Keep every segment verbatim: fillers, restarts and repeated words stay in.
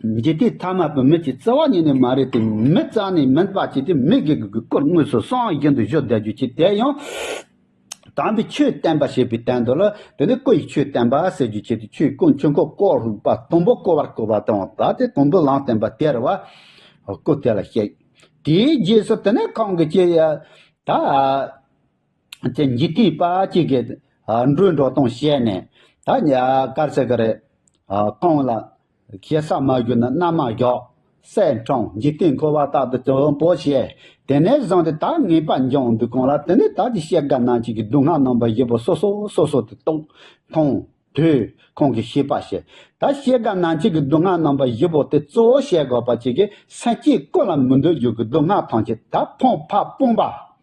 འཇིག་རྟེན་ཐ་མལ་པའི་མི་གཅིག་རྩ་བ་ཉིད་ནས་མ་རེད་དེ། མི་རྩ་ནས་མིན་པ་ཅིག་དེ་མི་དགེ་བའི་སྐུར་དངོས་སུ་སངས་རྒྱས་འདུ་བཞུགས་བསྡད་རྒྱུ་ཅིག་དེ་ཡང་དམ་པའི་ཆོས་བསྟན་པ་ཞེས་པའི་དོན་དུ་ལ། དེ་ནི་སྐུ་ཡི་ཆོས་བསྟན་པ་ཟེར་རྒྱུ་ཆེད་དུ་ཆོས་སྐུ་ཆོས་འཁོར་བསྐོར་བ་དང་པོ་བསྐོར་བར་བསྐུལ་བ་དང་། ད་དེ་དང་པོ་ལམ་བསྟན་པ་དེ་རེད་བ། སྐུ་དེ་ལ་བཤད། དེའི་རྗེས་སུ་དེ་ནི་ཁོང་གི་ཆེད་ཡ་ད། དེ་འཇིག་རྟེན་པ་གཅིག་གིས་འགྲོ་འགྲོ་སྟངས་བཤད་ནས། ད་ཉ་གར་ཟེར་གི་རེད། གང་ལ་ཞེ་ས་མ་གྱུར་ན་མནའ་མ་བཞག་སྲས་འཁྲུངས། འཇིག་རྟེན་འཁོར་བ་རྟག་ཏུ་བྱོན་པོ་བྱས། དེ་ནས་བཟུང་སྟེ་ད་ངེས་པ་འབྱུང་དུས་གང་ལ་དེ་ནས་ད་ཀྱི་སྐྱེ་རྒ་ན་འཆི་གི་སྡུག་བསྔལ་རྣམ་པ་བཞི་པོ་སོ་སོ་སོ་སོ་དེ་རྟོགས་མཐོང་ཐོས། ཁོང་གིས་ཤེས་པ་བྱས། ད་སྐྱེ་རྒ་ན་འཆི་གི་སྡུག་བསྔལ་རྣམ་པ་བཞི་པོ་དེ་གཙོ་བོ་བྱེད་དགོས་པ་ཅིག་གིས་སེམས་ཅན་ཀུན་ལ་མི་འདོད་རྒྱུ་གི་སྡུག་བསྔལ་ཐམས་ཅད་ད་ཕོངས་པ་སྤོང་བ།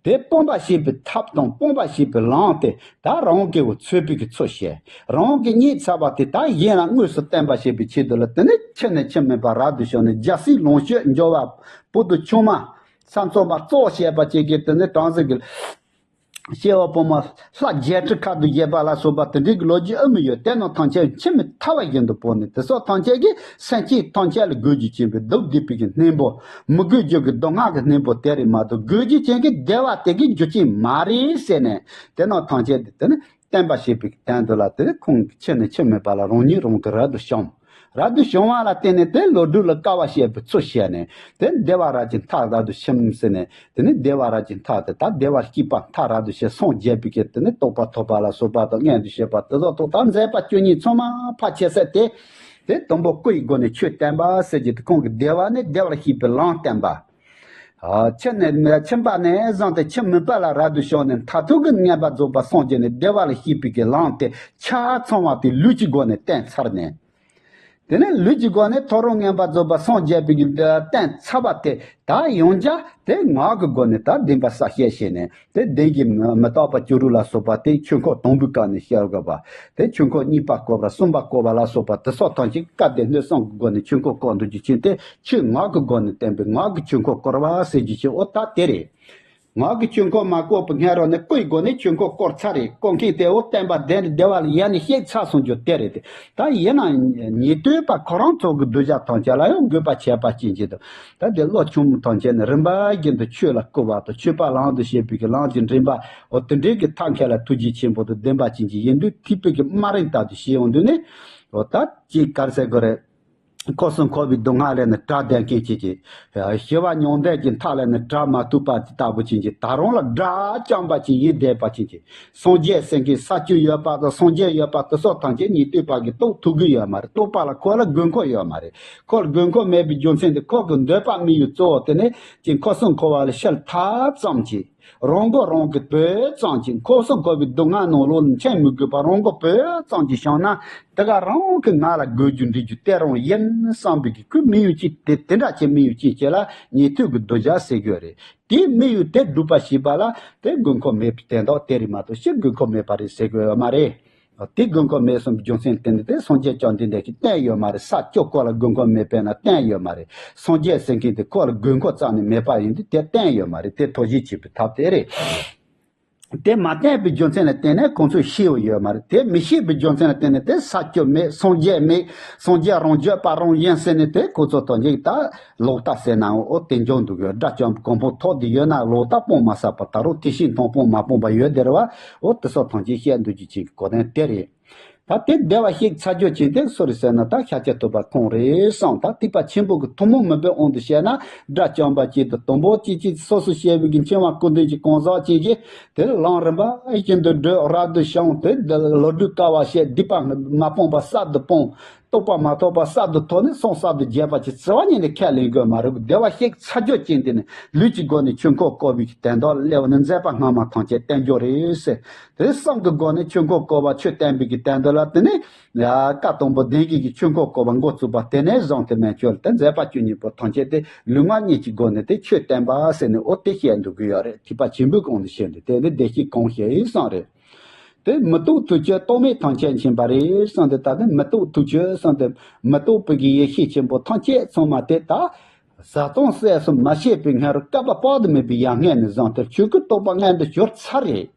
དེ་སྤོང་བ་ཞེས་པའི་ཐབས་དང་སྤོང་བ་ཞེས་པའི་ལམ་དེ་ད་རང་གི་འུ་ཚོས་པའི་གི་ཚུལ་བྱས། རང་གི་རྙེད་ཚར་བ་དེ་ད་གཞན་ལ་དངོས་སུ་བསྟན་པ་ཞེས་པའི་ཆེད་དུ་ལ་དེ་ནས་ཁྱི་ནས་ཁྱི་མེད་པ་རབ་ཏུ་བྱུང་ནས་རྒྱལ་སྲིད་ལོངས་སྤྱོད་འབྱོར་བ་བུ་དང་ཆུང་མ་ས་མཚམས་མ་གཙོ་བྱས་པ་བཅས་ཀྱི་དེ་ནས་གྲངས་ཟིག་གི་སྐྱེ་བ་ཕོ་མོ་ལྷ་བརྒྱད་ཁྲི་ཁ་དུ་བཞེས་པ་ལ་སོགས་པ་དེ་འདྲའི་གི་ལོ་རྒྱུས་ཨ་མི་ཡོད། དེ་རྣམས་ཐམས་ཅད་འཆི་མེད་ཐར་བ་བཞིན་དུ་བོར་ནས་དེ་སོགས་ཐམས་ཅད་ཀྱིས་སེམས་ཅན་ཐམས་ཅད་ལ་དགོས་རྒྱུ་ཆེན་པོའི་སྡུག་བསྡུས་པའི་གི་སྙིང་པོ། མི་དགོས་རྒྱུ་གི་སྡུག་བསྔལ་གྱི་སྙིང་པོ་དེ་རེད་མ་གཏོགས་དགོས་རྒྱུ་ཅན་གྱི་བདེ་བ་དེ་གི་རྒྱུ་ཅན་མ་རེད་ཟེར་ནས། དེ་རྣམས་ཐམས་ཅད་དེ་ནི་བསྟན་པ་ཞེས་པའི་དོན་དུ་ལ་དེ་ཁོང་གི་ཁྱི་ནས་ཁྱི་མེད་པ་ལ་རང་ཉིད་རང་གི་རབ་ཏུ་བྱུང་། རབ་ཏུ་བྱུང་བ་ལ་བརྟེན་ནས་དེ་ལོ་དྲུག་ལ་དཀའ་བ་སྤྱད་པའི་ཚུལ་བྱས་ནས་དེ་བདེ་བ་རབ་ཀྱི་མཐར་རབ་ཏུ་ཕྱིན་ཟེར་ནས། དེ་ནི་བདེ་བ་རབ་ཀྱི་མཐར་དེ་ད་བདེ་བར་གཤེགས་པ་མཐར་རབ་ཏུ་ཕྱིན་སངས་རྒྱས་པའི་གི་དེ་ནི་རྟོགས་པ་ཐོབ་པ་ལ་སོགས་པ་དང་མངོན་དུ་བྱེད་པ་དེ་སོགས་ཐོབ། ད་མཛད་པ་བཅུ་གཉིས་ཚང་མ་ཕལ་ཆེ་ས་དེ། དེ་དང་པོ་སྐུ་ཡི་སྒོ་ནས་ཆོས་བསྟན་པ་ཟེར་རྒྱུ་དེ་ཁོང་གི་བདེ་བ་ནི་བདེ་བར་གཤེགས་པའི་ལམ་བསྟན་པ། ཁྱི་ནས་ཁྱིམ་པ་ནས་བཟུང་སྟེ་ཁྱི་མེད་པ་ལ་རབ་ཏུ་བྱུང་ནས་མཐར་ཐུག་གི་མངོན་པར་རྫོགས་པ་སངས་རྒྱས་ནས་བདེ་བ་ལ་གཤེགས་པའི་གི་ལམ་དེ་ཆ་ཚང་བ་དེ་ལུས་ཀྱི་སྒོ་ནས་བསྟན་ཚར་ནས། དེ་ནས་ལུས་ཀྱི་སྒོ་ནས་ཐོ་རངས་མངོན་པར་རྫོགས་པ་སངས་རྒྱས་པའི་གི་བསྟན་ཚར་བ་དེ་ད་ཡང་བསྐྱར་དེ་ངག་གི་སྒོ་ནས་ད་བདེན་པ་གསལ་བཤད་བྱས་ནས་དེ་བདེན་གྱི་མི་རྟག་པ་བཅུ་དྲུག་ལ་སོགས་པ་དེ་ཆོས་འཁོར་དང་པོའི་སྐབས་ནས་བཤད་དགོས་པ། དེ་ཆོས་འཁོར་གཉིས་པ་བསྐོར་བ་གསུམ་པ་བསྐོར་བ་ལ་སོགས་པ་དེ་སོགས་ཐམས་ཅད་སྐབས་དེ་སྣོད་གསུམ་གྱི་སྒོ་ནས་ཆོས་འཁོར་བསྐོར་འདུག་རྒྱུ་ཅན་དེ། ཆོས་ངག་གི་སྒོ་ནས་བསྟན་པའི་ངག་གི་ཆོས་འཁོར་བསྐོར་བ་ཟེར་རྒྱུ་ཅན་འོ་ད་དེ་རེད། ངག་གི་ཆོས་འཁོར་མ་བསྐོར་བའི་སྔ་རོལ་ནས་སྐུ་ཡི་སྒོ་ནས་ཆོས་འཁོར་བསྐོར་ཚར་རེད། བསྐོར་མཁན་དེ་འོ་བསྟན་པ་བདེན་བདེ་བ་ལ་ཡར་ནས་གཤེགས་ཚར་སོང་རྒྱུ་དེ་རེད་དེ། ད་ཡིན་ནའང་ཉན་ཐོས་པ་ཁོ་རང་ཚོ་གི་གདུལ་བྱ་ཐམས་ཅད་ལ་ཡང་དགོས་པ་ཁྱད་པར་ཅན་གྱི་དང་། ད་དེ་བློ་ཆུང་ངུ་ཐམས་ཅད་ནི་རིམ་པ་བཞིན་དུ་ཆོས་ལ་བསྐུལ་བ་དང་ཆོས་པ་ལམ་དུ་བྱེད་པའི་གི་ལམ་གྱི་འདྲེན་པ་འོ་དེ་འདྲའི་གི་ཐབས་མཁས་ལ་ཐུགས་རྗེ་ཆེན་པོ་དང་ལྡན་པ་ཅན་གྱི་ཡིན་དུས་ཐེག་པའི་གི་སྨན་རིན་ལྟར་དུ་བྱེད་ཡོང་དུས་ནི། འོ་ད་ཅིག་ག་རེ་ཟེར་དགོས་རེད། འཁོར་གསུམ་འཁོར་བའི་སྡུག་བསྔལ་ལས་ནི་བྲལ་བསྡད་མཁན་ཅིག་གིས། ཞི་བ་མྱང་འདས་ཀྱི་མཐའ་ལས་ནི་བྲལ་མ་ཐུབ་པ་ཅིག་ལྟ་བུ་ཅན་གྱི་ད་རུང་ལ་དགྲ་བཅོམ་པ་ཅིག་ཡིན་བསྡད་པ་ཅན་གྱི་སངས་རྒྱས་ཟེར་མཁན་ས་བཅུ་ཡོད་པ་དང་སངས་རྒྱས་ཡོད་པ་དེ་སོགས་ཐམས་ཅད་ཉན་ཐོས་པ་གིས་རྟོགས་ཐུབ་ཀྱི་ཡོད་མ་རེད། རྟོགས་པ་ལ་ཁོ་ལ་དགོས་མཁོ་ཡོད་མ་རེད། ཁོ་ལ་དགོས་མཁོ་མེད་པའི་རྒྱུ་མཚན་དེ་ཁོ་གི་འདོད་པ་དམིགས་ཡུལ་གཙོ་བོ་དེ་ནི་ཅིག་འཁོར་གསུམ་འཁོར་བ་ལ་ཕྱིར་ཐལ་ཙམ་གྱིས། རང་མགོ་རང་གིས་བོས་ཙམ་གྱིས་འཁོར་གསུམ་འཁོར་བའི་སྡུག་བསྔལ་ནང་ལོགས་ནས་འཕྱན་མི་དགོས་པར་རང་མགོ་བོས་ཙམ་གྱིས་བྱུང་ན་དེ་ག་རང་གི་ང་ལ་དགོས་རྒྱུ་འདྲི་རྒྱུ་དེ་རང་ཡིན་བསམ་པའི་གི་ཁོའི་དམིགས་ཡུལ་ཅིག་དེ་དེ་འདྲ་ཅིག་དམིགས་ཡུལ་ཅིག་བྱས་ལ་ཉན་ཐོས་ཀྱི་གདུལ་བྱ་ཟེར་གྱི་ཡོད་རེད། དེའི་དམིགས་ཡུལ་དེ་སྒྲུབ་པ་བྱེད་པ་ལ་དེ་དགོས་མཁོ་མེད་པའི་དོན་དག་དེ་རེད་མ་གཏོགས་ཕྱིར་དགོས་མཁོ་མེད་པ་རེད་ཟེར་གྱི་ཡོད་མ་རེད། དེ་དགོས་མཁོ་མེད་གསུངས་པའི་རྒྱུ་མཚན་དེ་ནི་དེ་སངས་རྒྱས་བཅོམ་ལྡན་འདས་ཀྱིས་བསྟན་ཡོད་མ་རེད། ས་བཅུ་ཁོ་ལ་དགོས་མཁོ་མེད་པས་ན་བསྟན་ཡོད་མ་རེད། སངས་རྒྱས་ཟེར་མཁན་དེ་ཁོ་ལ་དགོས་མཁོ་རྩ་ནས་མེད་པ་ཡིན་དུས་དེ་བསྟན་ཡོད་མ་རེད། དེ་ཐོགས་བཞེས་བྱེད་པའི་ཐབས་དེ་རེད། དེ་མ་བསྟན་པའི་རྒྱུ་མཚན་ལ་བརྟེན་ནས་ཁོང་ཚོས་ཤེས་ཡོད་མ་རེད། དེ་མི་ཤེས་པའི་རྒྱུ་མཚན་ལ་བརྟེན་ནས་དེ་ས་བཅུ་མེད་སངས་རྒྱས་མེད་སངས་རྒྱས་རང་བརྗོད་པ་རང་ཡིན་ཟེར་ནས་དེ་ཁོ་ཚོ་ཐོགས་བཞེས་ད་ལོག་ལྟ་ཟེར་ནའང་འོ་དེ་འཇོག་འདུག་ཡོད། དགྲ་བཅོམ་གོང་འཕེལ་ཐོག་དེ་ཡོད་ན་ལོག་ལྟ་སྤོང་མ་ཟ་བ་ད་རུང་དེ་བཞིན་མཐོང་སྤོང་མ་སྤོང་བ་ཡོད་དེ་རེད་བ། འོ་དེ་སོགས་ཐམས་ཅད་བཤད་འདུག་རྒྱུ་ཅིག་གི་གོ་དོན་དེ་རེད། ད་དེ་བདེ་བར་གཤེགས་ཚར་རྒྱུ་ཅན་དེ་སུ་རེད་ཟེར་ན་ད་ཤཱཀྱ་ཐུབ་པ་ཁོང་རེད་བསམ། ད་ཐེག་པ་ཆེན་པོ་གི་ཐུན་མོང་མིན་པའི་དབང་དུ་བཤད་ན་དགྲ་བཅོམ་པ་ཅིག་དང་དང་པོ་ཅིག་ཅིག་སོ་སོ་བཤད་པའི་གི་འཆིང་བ་སྐུ་མདུན་གྱི་གང་ཟག་ཅིག་གིས་དེ་ལམ་རིམ་པ་བཞིན་དུ་བགྲོད་རབ་ཏུ་བྱུང་དེ་ལོ་དྲུག་དཀའ་བ་སྤྱད་སྡིག་པ་མ་སྤངས་པ་གསར་དུ་སྤངས། རྟོགས་པ་མ་ཐོབ་པ་གསར་དུ་ཐོབ་ནས་སངས་གསར་དུ་རྒྱས་པ་ཅིག་རྩ་བ་ཉིད་ནས་ཁས་ལེན་དགོས་མ་རེད། བདེ་བར་གཤེགས་ཚར་རྒྱུ་ཅན་དེ་ནི་ལུས་ཀྱི་སྒོ་ནས་ཆོས་འཁོར་བསྐོར་བའི་གི་དོན་དག་སླེབས་ནས་མཛད་པ་སྔ་མ་ཐམས་ཅད་བསྟན་རྒྱུ་རེད་ཟེར། དེ་བསམ་གྱི་སྒོ་ནས་ཆོས་འཁོར་བསྐོར་བ་ཆོས་བསྟན་པའི་གི་དོན་དག་ལ་དེ་ནི་ཡ་བཀའ་དང་པོ་བདེན་བཞི་གི་ཆོས་འཁོར་བསྐོར་བ་འགོ་བཙུགས་པ་དེ་ནས་བཟུང་སྟེ་མན་ཆོད་ལ་དེ་མཛད་པ་བཅུ་གཉིས་པོ་ཐམས་ཅད་དེ་ལུས་ངག་ཡིད་གཉིས་ཀྱི་སྒོ་ནས་དེ་ཆོས་བསྟན་པ་ཟེར་ནས་འོ་དེ་བཤད་འདུག་གི་ཡོད་རེད། ཐེག་པ་ཆེན་པོའི་གོང་ནས་བཤད་འདུག་དེ་ནི་བདེ་གཤེགས་གང་བཤད་ཡིན་བསམ་རེད། དེ་མི་རྟོག་ཐུག་ཆོས་རྟོག་མེད་ཐམས་ཅད་མཁྱེན་པ་རེད་བསམ་སྟེ། ད་ནི་མི་རྟོག་ཐུག་ཆོས་བསམ་སྟེ་མི་རྟོག་པའི་གི་ཡེ་ཤེས་ཆེན་པོ་ཐམས་ཅད་ཚང་མ་དེ་ད་བཟའ་ཚང་སྲས་སུ་མ་སྐྱེས་པའི་སྔ་རོལ་བསྐལ་པ་དཔག་ཏུ་མེད་པའི་ཡར་སྔས་ནས་བཟུང་སྟེ་ཆོས་སྐུ་རྟོགས་པ་མངོན་དུ་གྱུར་ཚར་རེད།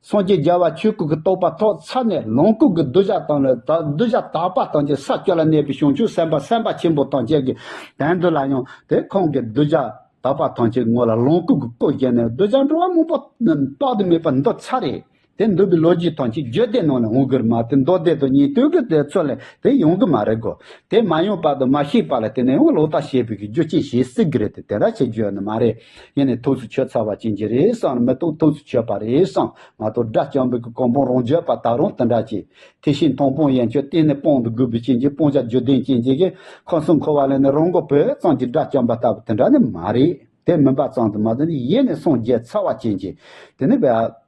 སངས་རྒྱས་རྒྱལ་བ་ཆོས་སྐུ་གི་རྟོགས་པ་ཐོབ་ཚར་ནས་ལོངས་སྐུ་གི་གདུལ་བྱ་དང་ལ་ད་གདུལ་བྱ་དག་པ་ཐམས་ཅད་ས་བཅུ་ལ་གནས་པའི་བྱང་ཆུབ་སེམས་དཔའ་སེམས་དཔའ་ཆེན་པོ་ཐམས་ཅད་ཀྱི་དོན་དུ་ལ་ཡང་དེ་ཁོང་གི་གདུལ་བྱ་དག་པ་ཐམས་ཅད་ངོ་ལ་ལོངས་སྐུ་གི་སྐུ་བཞེངས་ནས་གདུལ་བྱ་འགྲོ་བ་མང་པོ་དཔག་ཏུ་མེད་པ་འདུལ་ཚར་རེད། དེ་འདུལ་བའི་ལོ་རྒྱུས་ཐམས་ཅད་རྒྱུད་སྡེ་ནང་ལ་འོང་གི་རེད་མ་གཏོགས་མདོ་སྡེ་དང་ཉན་ཐོས་ཀྱི་སྡེ་ཚོ་ལ་དེ་ཡོང་གི་མ་རེད་གོ། དེ་མ་ཡོང་བར་དུ་མ་ཤེས་པ་ལ་བརྟེན་ནས་ཡང་ལོག་ལྟ་བྱེད་པའི་གི་རྒྱུ་རྐྱེན་བྱེད་སྲིད་ཀྱི་རེད་དེ་དེ་འདྲ་བྱེད་རྒྱུ་ཡོད་ནི་མ་རེད། ཡིན་ནའི་ཐུགས་སུ་ཆུད་ཚར་བ་ཅན་གྱི་རེད་བསམ་མི་ཐུབ། ཐུགས་སུ་ཆུད་པ་རེད་བསམ་མ་གཏོགས་དགྲ་བཅོམ་པའི་གི་གོ་འཕང་རང་རྒྱུད་པ་ད་རུང་དེ་འདྲ་བྱེད། དེ་བཞིན་མཐོང་སྤང་ཡན་ཆོད་གཏན་ནས་སྤང་དུ་དགོས་པའི་རྐྱེན་གྱིས་སྤང་བྱ་རྒྱུད་ལྡན་ཅན་གྱི་གི་ཁམས་གསུམ་འཁོར་བ་ལས་ནི་རང་མགོ་བོས་ཙམ་གྱི་དགྲ་བཅོམ་པ་ལྟ་བུ་དེ་འདྲ་ནི་མ་རེད། དེ་མིན་པ་ཙམ་དུ་མ་ཟད་ནི་ཡེ་ནས་སངས་རྒྱས་ཚར་བ་ཅན་གྱི་དེ་ནི་བས།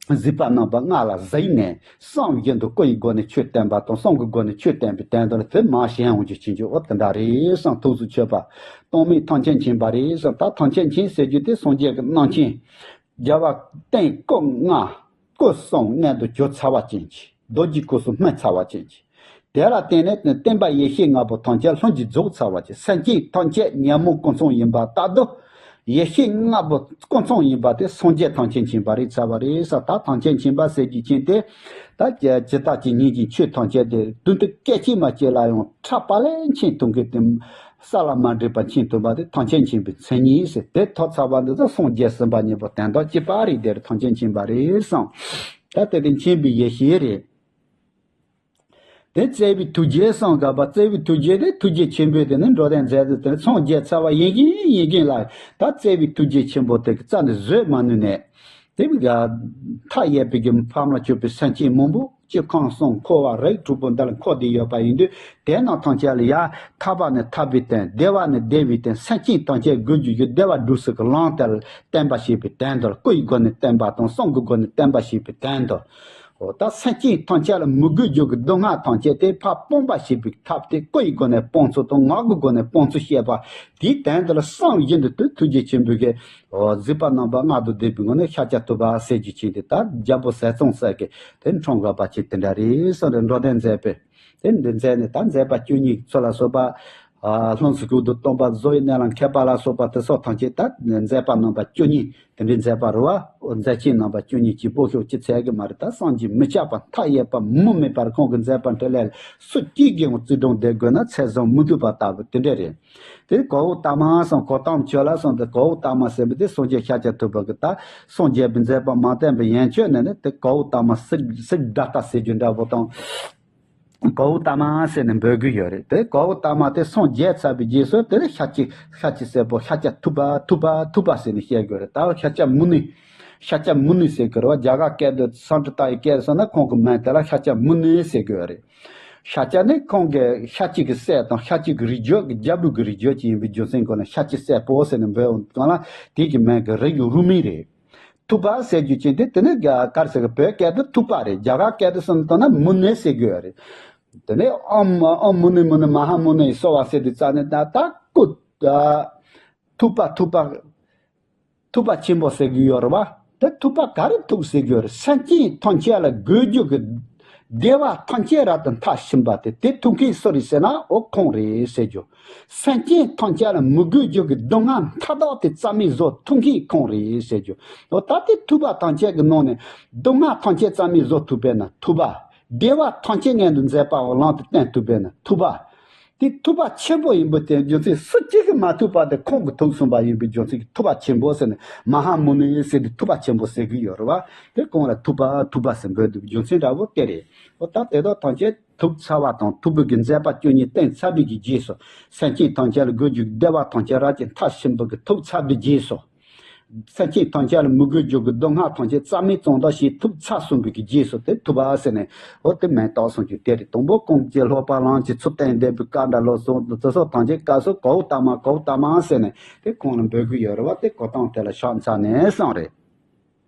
གཟིགས་པ་རྣམ་པ་ལྔ་ལ་གཟིགས་ནས་བསམ་བཞིན་དུ་སྐུ་ཡི་སྒོ་ནས་ཆོས་བསྟན་པ་དང་གསུང་གི་སྒོ་ནས་ཆོས་བསྟན་པའི་དོན་དུ་ལ་དེ་མ་གཞན་འོང་རྒྱུ་ཕྱིན་ཆད་འོ་དེ་འདྲ་རེད་བསམ། ཐུགས་སུ་ཆུད་པ་སྟོང་མེད་ཐམས་ཅད་མཁྱེན་པ་རེད་བསམ། ད་ཐམས་ཅད་མཁྱེན་ཟེར་རྒྱུ་དེ་སངས་རྒྱས་ཀྱི་རྣམ་མཁྱེན། རྒྱལ་བ་སྟེང་སྐུ་ལྔ་སྐུ་གསུམ་མངོན་དུ་གྱུར་ཚར་བ་ཅན་གྱི་རྡོ་རྗེ་སྐུ་གསུམ་སྨིན་ཚར་བ་ཅན་གྱི་དེ་ལ་བརྟེན་ནས་བསྟན་པ་ཡེ་ཤེས་ལྔ་པོ་ཐམས་ཅད་ལྷུན་གྱིས་རྫོགས་ཚར་བ་ཅན། སེམས་ཅན་ཐམས་ཅད་ཉོན་མོངས་ཀུན་ཚང་ཡིན་པ་ལྟར་དུ། ཡེ་ཤེས་ལྔ་པོ་ཀུན་ཚང་ཡིན་པ་དེ་སངས་རྒྱས་ཐམས་ཅད་མཁྱེན་པ་རེད་ཚར་བ་རེད་ས། ད་ཐམས་ཅད་མཁྱེན་པ་ཟེར་རྒྱུ་ཅན་དེ། ད་ཇི་ལྟ་ཅི་སྙེད་ཀྱི་ཆོས་ཐམས་ཅད་དེ་དོན་དུ་སྐད་ཅིག་མ་གཅིག་ལ་ཡང་ཕྲ་པ་ལས་མཁྱེན་ཐུབ་མཁན་དེ། ས་ལ་མ་འདྲེས་པ་མཁྱེན་ཐུབ་པ་དེ་ཐམས་ཅད་མཁྱེན་པའི་མཚན་ཉིད་ཟེར། དེ་ཐོབ་ཚར་བ་འདི་ཚོ་སངས་རྒྱས་ཟིན་པ་གཉིས་པོ་དོན་དག་གཅིག་པ་རེད། དེར་ཐམས་ཅད་མཁྱེན་པ་རེད་བསམ། ད་དེ་དེ་མཁྱེན་པའི་ཡེ་ཤེས་རེད། དེ་བརྩེ་བའི་ཐུགས་རྗེ་བསམ་དགོས་པ། བརྩེ་བའི་ཐུགས་རྗེ་དེ་ཐུགས་རྗེ་ཆེན་པོས་དེ་ནི་འགྲོ་དོན་མཛད་དུ་དེ་ནི་སངས་རྒྱས་ཚར་བ་ཡིན་གྱིན་ཡིན་གྱིན་ལ་ད་བརྩེ་བའི་ཐུགས་རྗེ་ཆེན་པོ་དེ་གི་རྩ་ནས་བཟོད་མ་ནུས་ནས། དེ་མཐའ་ཡས་པའི་གི་ཕ་མ་གྱུར་པའི་སེམས་ཅན་མང་པོ་སྤྱི་ཁམས་གསུམ་འཁོར་བ་རིགས་དྲུག་པོ་འདི་ལ་འཁོར་བསྡད་ཡོད་པ་ཡིན་དུས་དེ་རྣམས་ཐམས་ཅད་ལ་ཡང་ཐར་པ་ནི་ཐར་པའི་དོན། བདེ་བ་ནི་བདེ་བའི་དོན། སེམས་ཅན་ཐམས་ཅད་དགོས་རྒྱུ་ཡོད་བདེ་བ་སྒྲུབ་ས་གི་ལམ་དེ་ལ་བསྟན་པ་ཞེས་པའི་དོན་དུ་ལ་སྐུ་ཡི་སྒོ་ནས་བསྟན་པ་དང་གསུང་གི་སྒོ་ནས་བསྟན་པ་ཞེས་པའི་དོན་དུ། འོ་ད་སེམས་ཅན་ཐམས་ཅད་ལ་མི་དགོས་རྒྱུ་གི་སྡུག་བསྔལ་ཐམས་ཅད་དེ་ཕར་སྤོང་བ་ཞེས་པའི་ཐབས་དེ་སྐུ་ཡི་སྒོ་ནས་སྤོང་ཚུལ་དང་ངག་གི་སྒོ་ནས་སྤོང་ཚུལ་བཤད་པ་དེའི་དོན་དུ་ལ་བསམ་བཞིན་དུ་དུ་ཐུགས་རྗེ་ཆེན་པོའི་གི། འོ་གཟིགས་པ་རྣམ་པ་ལྔ་དང་ལྡན་པའི་ངོ་ནས་ཤཱཀྱ་ཐུབ་པ་ཟེར་རྒྱུ་ཅན་དེ་ད་རྒྱལ་པོ་ཟས་གཙང་སྲས་ཀྱི་དེ་འཁྲུངས་དགོས་པ་ཅིག་དེ་འདྲ་རེད་བསམ་རེ་འགྲོ་དོན་མཛད་པས། དེ་འདི་མཛད་ནས་ད་མཛད་པ་བཅུ་གཉིས་ཚོ་ལ་སོགས་པ། ལྷུམས་སུ་ཁུག་ཏུ་སྟོན་པ་བཟོ་ཡི་གནས་ལ་མཁས་པ་ལ་སོགས་པ་དེ་སོགས་ཐམས་ཅད་ད་མཛད་པ་རྣམ་པ་བཅུ་གཉིས་དེ་འདྲའི་མཛད་པ་རུ་བ། འོ་མཛད་ཆེན་རྣམ་པ་བཅུ་གཉིས་ཀྱི་པོ་ཤོག་ཅི་ཚད་གི་མ་རེད། ད་བསམ་གྱིས་མི་ཁྱབ་པ་མཐའ་ཡས་པ་མུ་མེད་པར་ཁོང་གི་མཛད་པ་འཕྲིན་ལས་སུ་གཅིག་གིས་ཡང་བརྩི་སྲུང་བསྡད་དགོས་ན་ཚད་བཟུང་མི་ཐུབ་པ་ལྟ་བུ་དེ་འདྲ་རེད། དེ་གོའུ་ཏ་མ་སམ་གོ་ཏམ་ཆོས་ལ་སོང་སྟེ་གོའུ་ཏ་མ་ཟེར་བ་དེ་སངས་རྒྱས་ཤཱཀྱ་ཐུབ་པ་གི་ད་སངས་རྒྱས་པའི་མཛད་པ་མ་བསྟན་པའི་ཡན་ཆོད་ནས་ནི་དེ་གོའུ་ཏ་མ་སིག་སིག་དྷ་ཏ་ཟེར་རྒྱུ་འདྲ་པོ་དང་། གོའུ་ཏ་མ་ཟེར་ནས་འབོད་གི་ཡོད་རེད། དེ་གོའུ་ཏ་མ་དེ་སངས་རྒྱས་ཚར་བའི་རྗེས་སུ་དེ་ནི་ཤཱཀྱ་ཤཱཀྱ་སྲས་པོ་ཤཱཀྱ་ཐུབ་པ་ཐུབ་པ་ཐུབ་པ་ཟེར་ནས་བཤད་དགོས་རེད། ད་ཤཱཀྱ་མུ་ནི་ཤཱཀྱ་མུ་ནི་ཟེར་གི་རེད་བ། རྒྱ་གར་སྐད་དུ་སཾ་སྐྲྀ་ཏ་ཡི་སྐད་སོང་ན་ཁོང་གི་མིང་དེ་ལ་ཤཱཀྱ་མུ་ནི་ཟེར་གི་ཡོད་རེད། ཤཱཀྱ་ནི་ཁོང་གི་ཤཱཀྱ་གི་སྲས་དང་ཤཱཀྱ་གི་རིགས་རྒྱུད་ཀྱི་རྒྱལ་པོ་གི་རིགས་རྒྱུད་ཅིག་ཡིན་པའི་རྒྱུ་མཚན་ཁོ་ན་ཤཱཀྱ་སྲས་པོ་ཟེར་ནས་འབོད་འོང་གང་ལ་དེ་གི་མིང་གི་རིགས་ཀྱི་རུས་མིང་རེད། ཐུབ་པ་ཟེར་རྒྱུ་ཅན་དེ་དེ་ནི་ག་རེ་ཟེར་གི་བོད་སྐད་དུ་ཐུབ་པ་རེད། རྒྱ་གར་སྐད་དུ་སོང་ན་མུ་ནེ་ཟེར་གི་ཡོད་རེད། དེ་ནི་ཨོམ་ཨོམ་མུ་ནེ་མུ་ནེ་མ་ཧཱ་མུ་ནེ་སོ་བ་ཟེར་དུས་ཙ་ནི་ད་ད་སྐུ་ཐུབ་པ་ཐུབ་པ། ཐུབ་པ་ཆེན་པོ་ཟེར་གྱི་ཡོད་རེད་བ། དེ་ཐུབ་པ་ག་རེ་ཐུབ་ཟེར་གྱི་ཡོད་རེད། སེམས་ཅན་ཐམས་ཅད་ལ་དགོས་རྒྱུ་གི་བདེ་བ་ཐམས་ཅད་རབ་ཏུ་མཐར་ཕྱིན་པ་དེ་དེ་ཐུབ་མཁན་སུ་རེད་ཟེར་ན་འོ་ཁོང་རེད་ཟེར་རྒྱུ། སེམས་ཅན་ཐམས་ཅད་ལ་མི་དགོས་རྒྱུ་གི་སྡུག་བསྔལ་མཐའ་དག་དེ་རྩ་མེད་བཟོ་ཐུབ་མཁན་ཁོང་རེད་ཟེར་རྒྱུ། འོ་ད་དེ་ཐུབ་པ་ཐམས་ཅད་ཀྱི་ནང་ནས་སྡུག་བསྔལ་ཐམས་ཅད་རྩ་མེད་བཟོ་ཐུབ་པས་ན་ཐུབ་པ། བདེ་བ་ཐམས་ཅད་མངོན་དུ་མཛད་པའོ་ལམ་དུ་བསྟན་ཐུབ་པས་ན་ཐུབ་པ། དེ་ཐུབ་པ་ཆེན་པོ་ཡིན་པའི་དེ་རྒྱུ་མཚན་སུ་གཅིག་གིས་མ་ཐུབ་པ་དེ་ཁོང་གིས་ཐུབ་གསུངས་པ་ཡིན་པའི་རྒྱུ་མཚན་གྱིས་ཐུབ་པ་ཆེན་པོ་ཟེར་ནས་མ་ཧཱ་མུ་ནི་ཟེར་དེ་ཐུབ་པ་ཆེན་པོ་ཟེར་གི་ཡོད་རེད་བ། དེ་ཁོང་ལ་ཐུབ་པ་ཐུབ་པ་ཟེར་འབོད་འདུག་རྒྱུ་མཚན་འདྲ་བོ་དེ་རེད། འོ་ད་དེ་དག་ཐམས་ཅད་ཐུབ་ཚར་བ་དང་ཐུབ་པའི་གི་མཛད་པ་བཅུ་གཉིས་བསྟན་ཚར་བའི་གི་རྗེས་སུ་སེམས་ཅན་ཐམས་ཅད་ལ་དགོས་རྒྱུ་བདེ་བ་ཐམས་ཅད་རབ་ཀྱི་མཐར་ཕྱིན་པ་གི་ཐུབ་ཚར་བའི་རྗེས་སུ། སེམས་ཅན་ཐམས་ཅད་ལ་མི་དགོས་རྒྱུ་གི་སྡུག་བསྔལ་ཐམས་ཅད་རྩ་མེད་གཙང་དག་བྱེད་ཐུབ་ཚར་གསུངས་པའི་གི་རྗེས་སུ་དེ་ཐུབ་པ་ཟེར་ནས་འོ་དེ་མིང་བཏགས་གསུངས་རྒྱུ་དེ་རེད། དང་པོ་ཀུན་གྱི་སློབ་པ་ལམ་གྱི་ཚུལ་བསྟན་འདས་པའི་བཀའ་འདྲ་ལོ་སོགས་དེ་ཚོ་ཐམས་ཅད་བཀའ་སོགས་གོའུ་ཏ་མ་གོའུ་ཏ་མ་ཟེར་ནས་དེ་ཁོང་ལ་འབོད་གི་ཡོད་རེད་བ། དེ་གོ་སྟངས་དེ་ལ་ཕྱག་འཚལ་ནས་གསུངས་རེད།